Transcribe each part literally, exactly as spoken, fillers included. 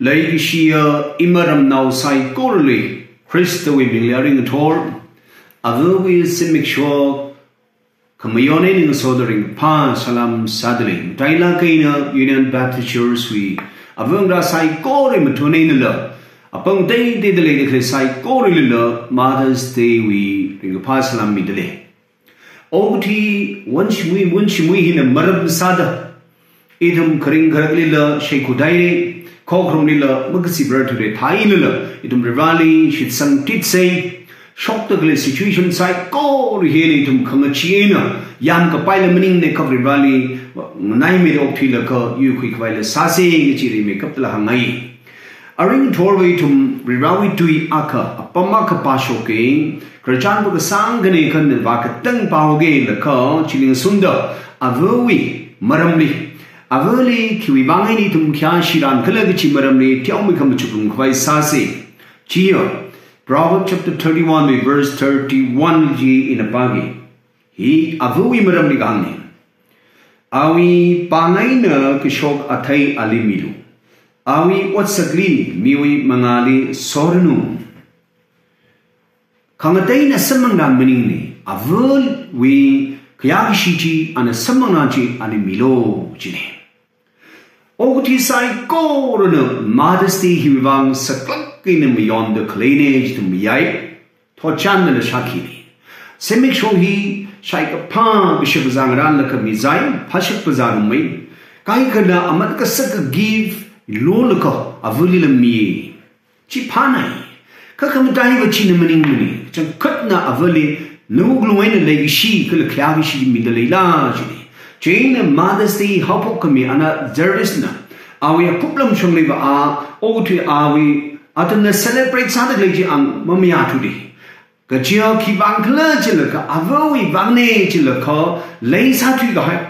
Leikashiya iramnao saikorali Khristawui mingli ringkathor, avawui zimiksho khamayon eina ngasoda ringphā salam sādalei. Matailāk eina Union Baptist Church wui ava ngarā saikora mathun einala, apam teiteida leida khalei saikoralila Mother's Day wui ringkaphā salam midalei. Okathui wunshimui, wunshimui hina maram sāda, ithum kharing kharaklila shaikhut haira, khokharum lila makaziprarthura, thāilala ithum Varivarali shitsang titsa, shokda khalei situation saikora hina ithum khangachee eina yamkapaila maningmana, kha Varivarali nganaimeida okthuilaga yuikhui khavaila sāsa kachi rimeikaptala hāngngai. Aringthorwui ithum Varivarawui tui akha, apam akha pāshoka, khararchan pakasang khani khanva katang pāhaoka laga, chili ngasunda avawui maramli, avali khiwui vang eina ithum khayāshi rānkhala kachi maramli teomeikha machukrum khavai sāsa. Chiya, Proverbs chapter thirty-one wui verse thirty-one chi ina pāki. Hi avawui maramli kahāngna. Awui pāng eina kashok athei ali milu. Awui otsakli miwui mangāli soranu. Khangateina samphangran maningmana, avawui khayākashi chi ana samphangran chi ali milu jina. Okathui saikorana Mother's Day hiwui vang saklāk eina mayonda khaleina jida mayai, thotchānnala shākhina. Zimiksho hi shaikaphā kashakazā ngarānlaga mizai, phāshap bazā numei, kaikhana aman kasaka gift lolaga avalila mi. Chi phānai. Kha khamataiva china maningmana. Changkhatna avali nawuklung eina leikashi kala khayākashi midaleila jina. Chieina Mother's Day haophok khami Anna Jarvis na, awui akuplam shongliva a, okathui awui, athumna celebrate sāda khalei chi ang mamayāthura. Kaja khiwui vang khala chilaga, avawui vangna chilaga, lei sāthui kahai.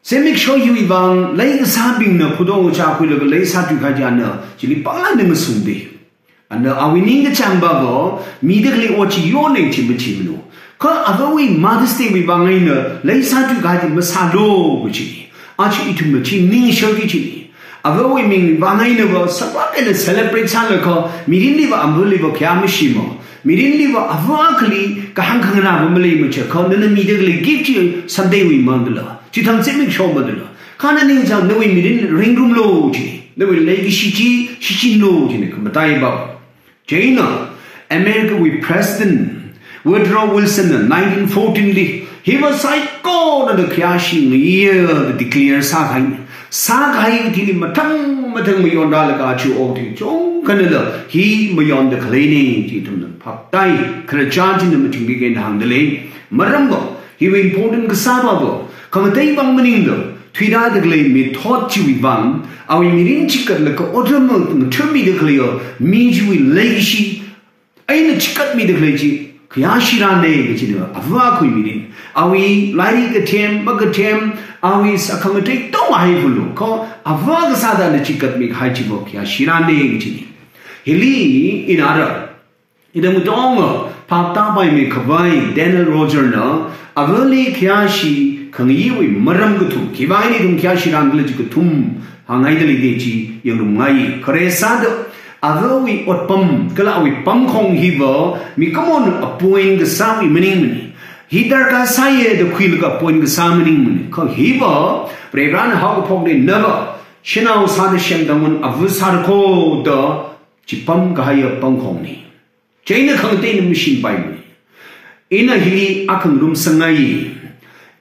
Zimiksho hiwui vang, leikasābingna khudong chākhuilaga lei sāthui kahai chi ana, chili pāngla ning ngasungda. Ana awui ningkachāngva vo, mida khalei ot chi yonna chi machimanu. Kha avawui Mother's Day wui vang eina, lei sāthui kahai chi masālu kachi. Aja ithumna chi ningshilki chi. Avawui ming vang einava saklāk eina celebrate sālaga, mirinliva avaliva khayā mashima. Mirinliva ava akhali kahāng khanganāva maleimacha, kha nana mida khalei gift chi Sunday wui mandala, chithang zimiksho mandala. Kha nana ningchāng nawui mirin ringrumlu jina, nawui leikashi chi shichinlu jina, khamataiva. Chieina, America wui President Woodrow Wilson na nineteen fourteen li, hiva saikorana khayāshi ngaiya da declare sākahai. Sākahai thili mathang mathang mayonrālaga aja okathui chungkhanala hi mayonda khaleina chi ithumna phaptai, khararchan china mathingri kahaina hāngdalei. Maramva, hiwui important kasāva vo, khangatei vang maningla, thuirāda khalei mithot chiwui vang, awui mirin chikatlaga otram ngatha̱mida khaleiya mi chiwui leikashi eina chikatmida khalei chi khayāshi rāna kachina, ava akhawui mirin. Awui lairik kathem, makathem, awui sākhangatei tong haifulu, kha ava kasāda ana chikatmi kahai chiva khayāshi rāna kachina. Hili ina ara, ithum katonga phaptāpaimi khavai Daniel Rogers na, avali khayāshi khangayiwui maram kathum, khiwui vang eina ithum khayāshi rānkhala chi kathum hāngngaidalei da chi yangngarumngai. Khare sāda, avawui otpam, kala awui pamkhong hiva, mikumona appoint kasāwui maningmana. Hi darkar sāya da khuilaga appoint kasā maningmana. Kha hiva, Varivarana haokaphokna, nava shanao sāda shengda ngun ava sāra kho da chipam kahaiya pamkhongna. Chieina khangateina mashinpaimana. Ina hili akha ngarumsangngai.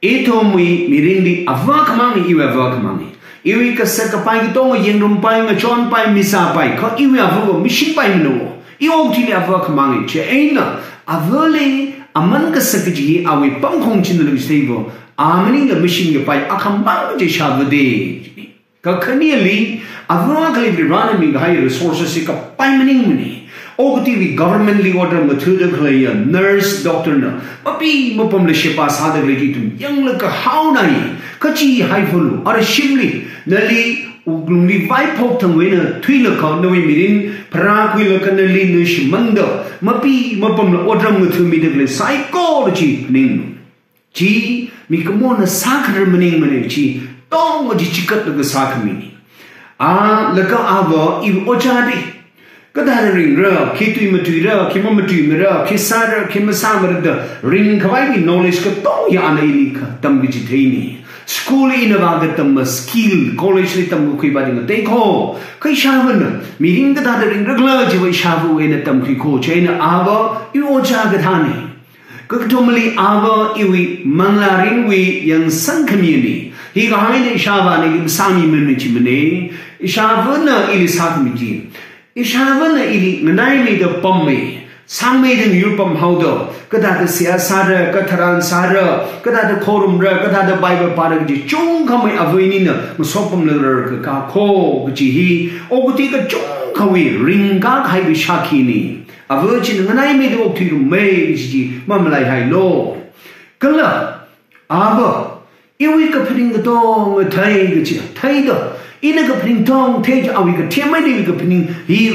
Ithumwui mirinli ava khamangna, iwui ava khamangna. Iwui kasak kapai katonga yangrumpai, ngachonpai, misāpai, kha iwui avava mashinpaimana. I okathuili ava khamangna. Chieina avali aman kasak kaji hi awui pamkhong china lungseiva, a maningla mashinkapai akhamang chi shāvāda. Kakhaneli, ava akhali Varivarana mikahai resources hi kapai maningmana. Okathuiwui government li otram ngatha̱da khaleiya nurse, doctor na mapi mapamla sheba sāda khalei chi ithum yanglaga haonai. Kachi haifulu, ara shimli, nali wuklungli vaiphok thangwui eina thuilaga nawui mirin pharākhuilaga nali na shimānda mapi mapamla otram ngatha̱mida khalei saikora chi ningmana. Chi mikumona sākharar maningmana, chi tongva chi chikatlaga sākhamina. A, laga ava, iwui ojāli kathāda ringra, khi tui matuira, khi mamatuimara, khi sāra, khi masāmara da ringkhavaiwui knowledge katonga ana ili kha tamkachitheina. School li ina vākatamma skill, college li tamkakhuiva dinga teiko. Kha ishāvana mirin kathāda ringrakhala chiva ishāvawui eina tamkhuiko, chieina ava iwui ojā kathāna. Kakathumali ava iwui manglā ringwui yangsang khamina. Hikahaina ishāvana ili masāmimanei chimana. Ishāvana ili sākhami chi. Ishāvana ili nganaimeida pamma, sangmeida ngayur pamhaoda, kathāda seihā sāra, katharan sāra, kathāda khorumra, kathāda Bible pāra kaji chungkhamei ava inina masopamlaga rarkakā ko kaji hi okathui kachungkhawui ringkakahaiwui shākhina. Ava china nganaimeida okthuirumma kaji chi mamalaihailu. Kala ava iwui kaphaning katonga thei kachi, theida ina kaphaning tong thei chi awui kathemmeida iwui kaphaning hi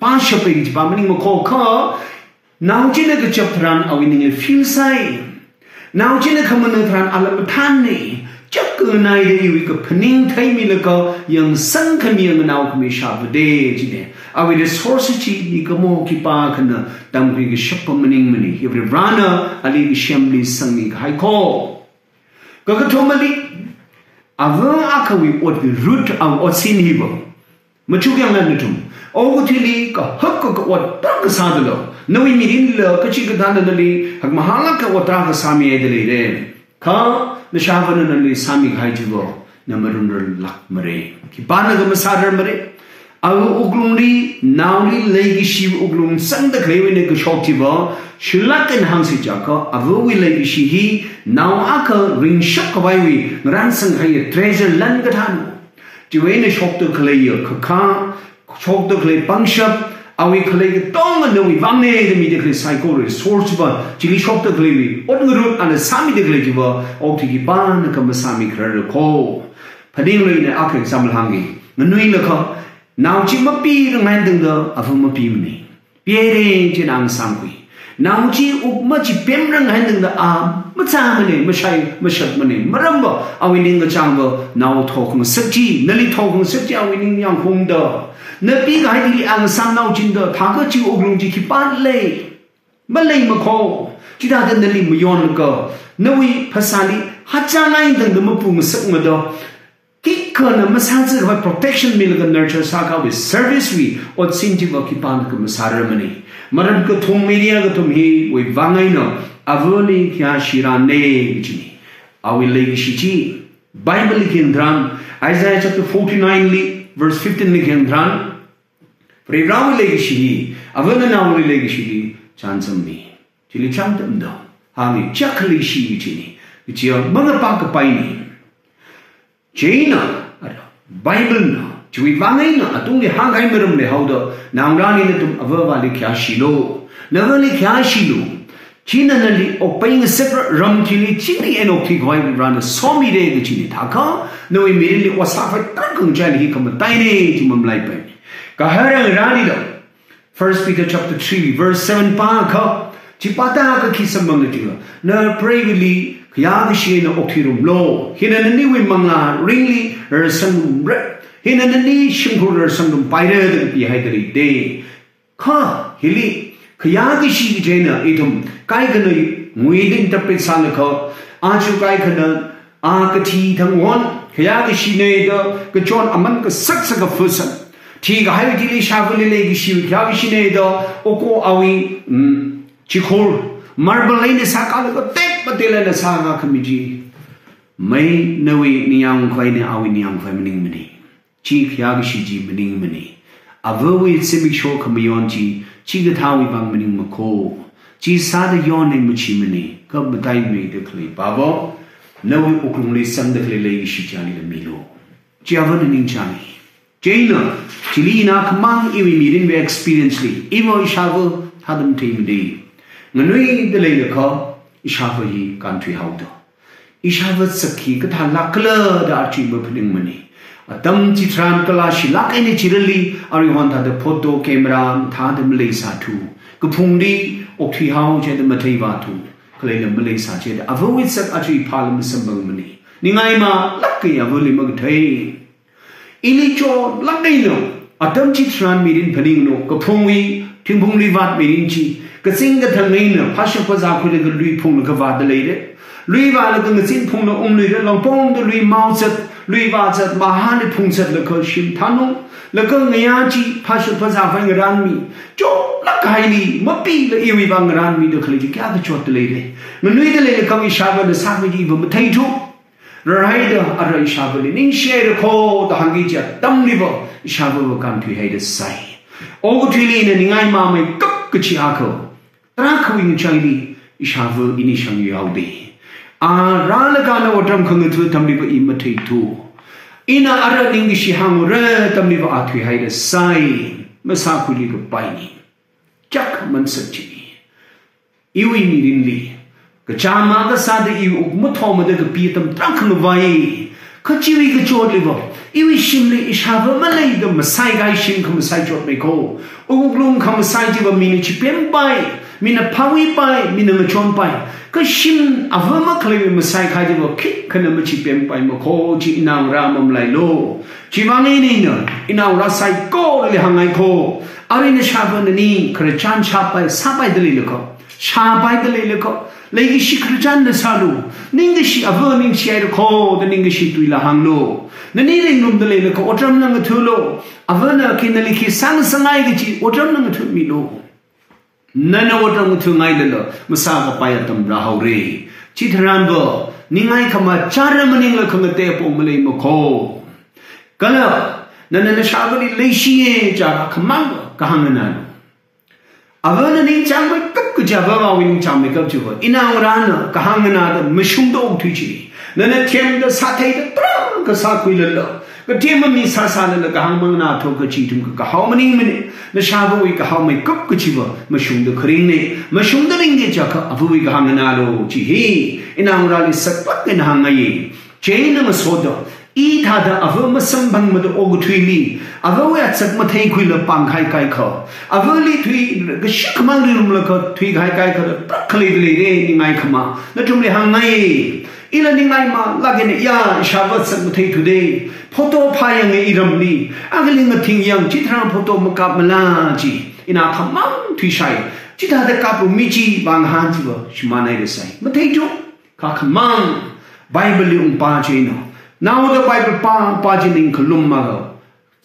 pāshapa kajiva maningmako kha, nao china kachap tharan awui ningli feel sāi. Nao china khamana tharan ala mathānna. Chak nganaida iwui kaphaning theimilaga yangsang khami, nganao khami ishāvada china. Awui resource chi mikamo khipā khana tamkhui kashapa maningmana. Hiwui Varena ali kasem ali sangmi kahai ko. Kakathumali, ava akhawui otwui root, awui otsin hiva. Machuk yanglu nathum. Okathuili kahaka ot tarākha sādalu. Nawui mirinla kachikathāna nali hakmahālāk ot tarākha sāmihaida leira. Kha nashāvana nali sāmikahai chiva na marunrarlākmara. Khipānakha masārarmara. Awui wuklungli, naoli leikashi wuklung sangda khaleiwui eina kashok chiva, shilāk eina hāngsi jiakha, avawui leikashi hi nao akha ringshap khavaiwui ngarānsang kahai treasure lan kathāna. Chiwui eina shokda khaleiya khakha, shokda khalei pangshap, awui khalei katonga nawui vangna da mida khalei saikora resource va, chili shokda khaleiwui ot ngarut ana sāmida khalei chiva, okathui khipānakha masāmikhararra ko. Phaninglu, ina akha example hāngki. Nganuilakha, nao chi mapiranghai tangda ava mapimana. Pihaira china ngasāngkhui. Nao chi wuk machipemranghai tangda a machāmana, mashai, mashatmana. Maramva awui ningkachāngva nao thokhangasak chi, nali thokhangasak chi awui ningyāng khaungda. Na pikahai thili a ngasānao chinda, thākha chi wuklung chi khipā lei. Maleimako, chithāda nali mayonlaga, nawui phasāli hachāngai tangda mapungasakmada. Khikhana masāzakhavai protection milaga nurture sākhavai service wui otsin chiva khipānakha masārarmana. Maram kathum, area kathum hiwui vang eina avali khayāshi rāna kajina. Awui leikashi chi, Bible li khayang tharan, Isaiah chapter forty-nine li, verse fifteen li khayang tharan, Varivarāwui leikashi hi, avana naoli leikashili chānjammi. Chili chānjamda, hāngi chak leishi chini. Chiya mangapā kapaini. Chieina, ara, Bible na, chiwui vang eina, atungli hāngkahai maram leihaoda, naongarāli nathum avāvali khayāshilu. Navali khayāshilu. China nali okpai ngasak ram chili chili eina okthuikhavai Varena somira kajina thākha, nawui mirinli ot sākhavai tarākha ngachaili hi khamataina chi mamalaipai. Kahāng rānila, First Peter chapter three, verse seven pākha, chipāta kakhi samphangna chiakha, na preivali khayākashi eina okthuirumlu. Hina naniwui manglā ringli rarsangrumra. Hina nani shimkhur rarsangrumpaira da kapihaida leida. Kha, hili, khayākashi chieina ithum kaikhana nguida interpret sālakha, aja kaikhana, a kathi thang won, khayākashina da, kachon aman kasak saka fusan. Thikahai thili shāvali leikashi khayākashina da, oko awui, mm, chikhur, marble eina sākalaga tek matel eina sākakhami chi. Mai nawui ningyāngkhavai eina awui ningyāngkhavai maningmana. Chi khayākashi chi maningmana. Avawui zimiksho khamayon chi, chikathāwui vang maningmako. Chi sāda yonna machimana, kha mataimeida khalei pāva, nawui wuklungli sangda khalei leikashi chili milu. Chi avana ningchāngi. Chieina, chili ina khamang iwui mirinwui experience li, iva ishāva thādam theimada. Nganuida leilakha, ishāva hi kānthuihaoda. Ishāva sak hi kathālākkhala da aja maphaningmana. Atam chitharan kalāshilāk eina chirali, aruihon thāda photo camera thāda maleisāthu. Kaphungli okthuihao chida matheivāthu. Khaleila maleisā chida. Avawui sak aja phāla masamphangmana. Ningai malāka avali makathei. Ili chotlāk eina, atam chitharan mirin phaninglu, kaphungwui, thingphung luivāt mirin chi, kazing kathang eina, phashak phazā khuilaga lui phunglaga vāda leire. Lui vālaga ngazin phungla ungluire, langpongda lui mao zat, lui vā zat, mahāli phung zatlaga shim thanung, laga ngayā chi, phashak phazāwui ngarānmi, chotlāk kahaili, mapila iwui vang ngarānmida khalei chi kayākha chotda leire. Nganuida leilakha ishāvāna sāki iva matheithu. Rarhaida ara ishāvāli ningshihaira kho da hāngki kaji atamliva ishāvāva kānthuihaida sai. Okathuili ina ningai mamei kap kachi akha, tarākhawui ngachaili ishāvā ini shangyu haode. A rālaga ana otram khangatha atamliva i matheithu. Ina ara ningkashi hāngura atamliva a thuihaida sai. Masākhuili kapaini. Chak mansat chini. Iwui mirinli, kachāma kasāda iwui wuk mathomada kapi atam tarākha ngavai. Kha chiwui kachotliva, iwui shimli ishāvā maleida masai kahai shim khamasai chotmei kho. Wuklung khamasai chiva mina chipempai, mina phāwuipai, mina ngachonpai. Kha shim avā makhaleiwui masai kahai chiva khikhana machipempai makho chi inao ngarā mamalailu. Chiwui vang eina ina, inao ngarā saikorali hāngngai kho. Arui nashāvāna ningkhararchan shāpai, sāpaida leilakha, shāpaida leilakha, leikashi khararchanla sālu. Ningkashi avā ningshihaira kho da ningkashi tuila hānglu. Nani ringrumda leilakha otramla ngathālu. Avāna khi nali khi sāngasakngai kaji otramla ngathāmilu. Nana otram ngathāngailala masākapai atam rāhaore. Chitharanva, ningai khamachara maningla khangate apong malei makho. Kala, nana nashāvāli leishiya jiakha akhamang kahāng nganālu. Avāna ningchāngmeikap kaji avāvawui ningchāngmeikap chiva, inao ngarāna kahāng nganāda mashungda okthui chi. Nana themda sātheida tarākha sākhuilala, kathem mami sāsālala kahāng manganāthu kaji ithum kakahao maningmana. Nashāvāwui kahao meikap kachiva mashungda kharingna. Mashungda ringki jiakha avāwui kahāng nganālu chi hi inao ngarāli saklāk eina hāngngai. Chieina ngasoda, i thāda avā masamphangmada okathuili, avāwui azak matheikhuila pāngkahai kaikha, avāli thuikashi khamang ringrumlaga thuikahai kaikha tarākha leida leire ningai khamā. Nathumli hāngngai. Ila ningai malāk eina ya ishāvā azak matheithude. Photo phāyanga iramli. Akhali ngathing yang chitharan photo makapmala chi. Ina khamang thuishai. Chithāda kaprummi chiwui vang hān chiva shimānhaida sai. Matheithu. Kha khamang, Bible li ungpā china. Naoda Bible pāpā chi ningkhalum mara.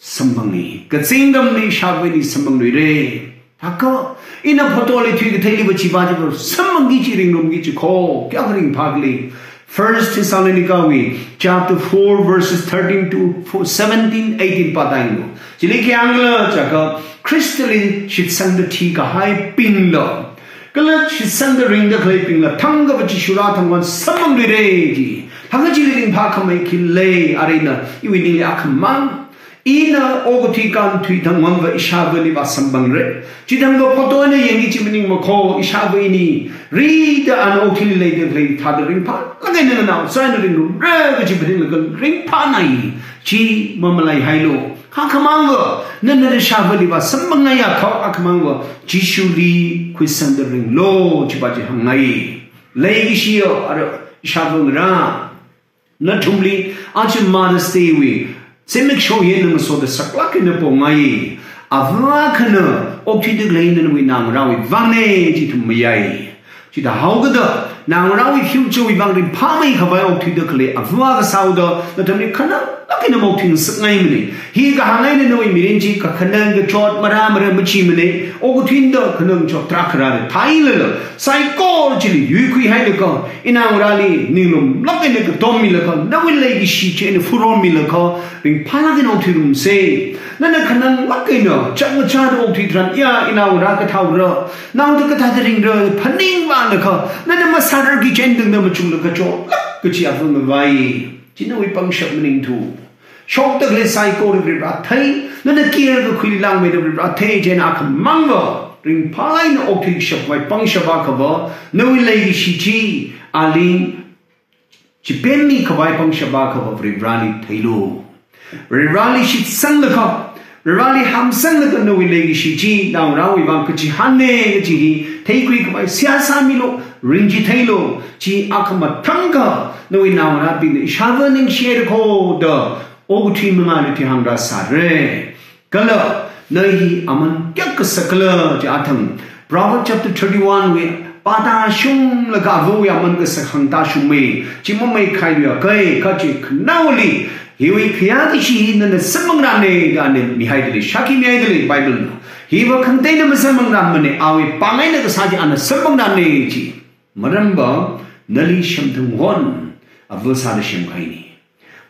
Samphanga. Kazingramli ishāvāli samphangluire. Thākha, ina photoli thuikatheiliva chipā chiva samphangki kaji ringrumki kaji kho. Kayākha ringphākhala. First Thessalonica wui chapter four verses thirteen to seventeen, eighteen pāda yanglu. Chili khi hāngkhala jiakha, Khristali shitsangda thikahaibingla, kala shitsangda ringda khaleibingla thangkha Jishula thangwan samphangluire ji. Thākha chili ringphākhamei khi lei, arui ina iwui ningli akhamang. Ina okathui kānthui thangwanva ishāvāli vāsamphangra. Chithangkha photo eina yangki kaji maning makho, ishāvā ini. Rida ana okathuili leida khalei thāda ringphālāk eina nganao, sāina ringrumra kaji phaninglaga ringphānai. Chi mamalaihailu. Kha akhamangva, nana nashāvāli vāsamphangngaiakha akhamangva, Jishuli khuisangda ringlu, chipā chi hāngngai. Leikashiya, ara, ishāvā ngarā. Nathumli, aja Mother's Day wui, zimiksho eina ngasoda saklāk eina pongai. Avā akhana, okthuida khalei nawui naongarāwui vangna, chi ithum mayai. Chithāhaokida, naongarāwui future wui vang ringphāmeikhavai okthuida khalei avā akha sāhaoda, nathumli khananglāk eina maokthuingasakngaimana. Hi kahāng eina nawui mirin chi kakhanang kachot marāmara machimana, okathuida khanang chot tarākha rāra. Thāhailala, saikora chili yuikhuihailaga, inaongarāli ninglumlāk eina katommilaga, nawui leikashi chi eina phuronmilaga, ringphālāk eina okthuirumsa. Nana khananglāk eina chakmajāda okthui tharan, ya, inaongarā kathāora, naoda kathāda ringra, phaningvālaga, nana masārarki kaji eina tangda machunglaga chotlāk kaji avā ngavai. Chi nawui pangshap maningthu. Shokda khalei saikora Varivarā thei, nana care kakhuili langmeida Varivarā thei, chieina akhamangva, ringphālāk eina okthuikashapwui pangshap akhava, nawui leikashi chi, aling, chipemmi khavai pangshap akhava Varivarāli theilu. Varivarāli shitsanglaga, Varivarāli hamsanglaga nawui leikashi chi, naongarāwui vang kachihānna kaji hi, theikhui khavai seihā sāmilu, ringchitheilu, chi akhama thangkha, nawui naongarābingna ishāvā ningshihaira kho da, okathui mangāli thuihāngra sāra. Kala na hi aman kayākha sakkhala chi athang Proverbs chapter thirty-one wui pāda shunglaga avawui aman kasak hāngda shungmei, chi mamei khailuiya kai, kachi khanaoli hiwui khayākashi hi nana samphangrane da ana mihaidalei, shākhi mihaidalei Bible na. Hiva khangateina masamphangrarmane, awui pāng eina kasā chi ana samphangrane chi. Maramva nali shemthang hon ava sāda shemkahaine.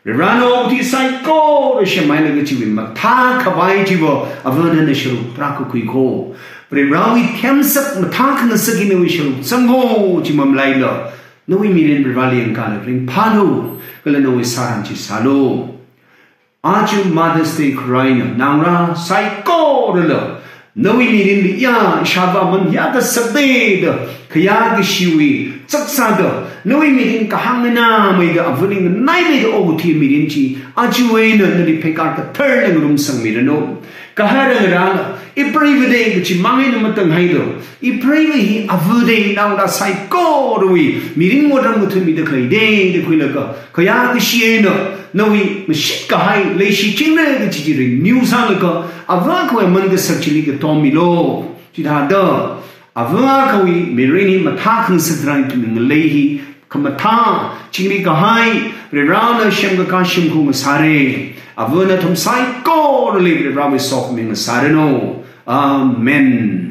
Varivarana okathui saikora semhailaga chiwui mathākhavai chiva avana na sharuk tarākha khuiko. Varivarawui themsak mathākhangasak hi nawui sharuk zangko chi mamalaila, nawui mirin Varivarali yangkala ringphālu, kala nawui sāran chi sālu. Aja Mother's Day kharā eina naongarā saikorala nawui mirinli ya ishāvā aman hiyākha sakde da, khayākashiwui chak sāda, nawui mirin kahāng nganāmeida, avali nganaimeida okathui mirin chi ajawui eina nali pheikār katharla ngarumsangmiranu. Kahai ngarāla, ipreiva de kachi mang eina matanghaida, ipreiva hi ava de, naongarā saikorawui mirin otram ngathāmida khalei de da khuilaga, khayākashi eina nawui mashit kahai leishi chingra kachi chi renew sālaga, ava akhawui aman kasak chili katommilu. Chithāda ava akhawui mirin hi mathākhangasak tharan khami ngalei hi khamathā, chingri kahai, Varivarana semkakā shimkhur ngasāra. Ava nathum saikorali Varivarawui sokhami ngasāranu. Amen.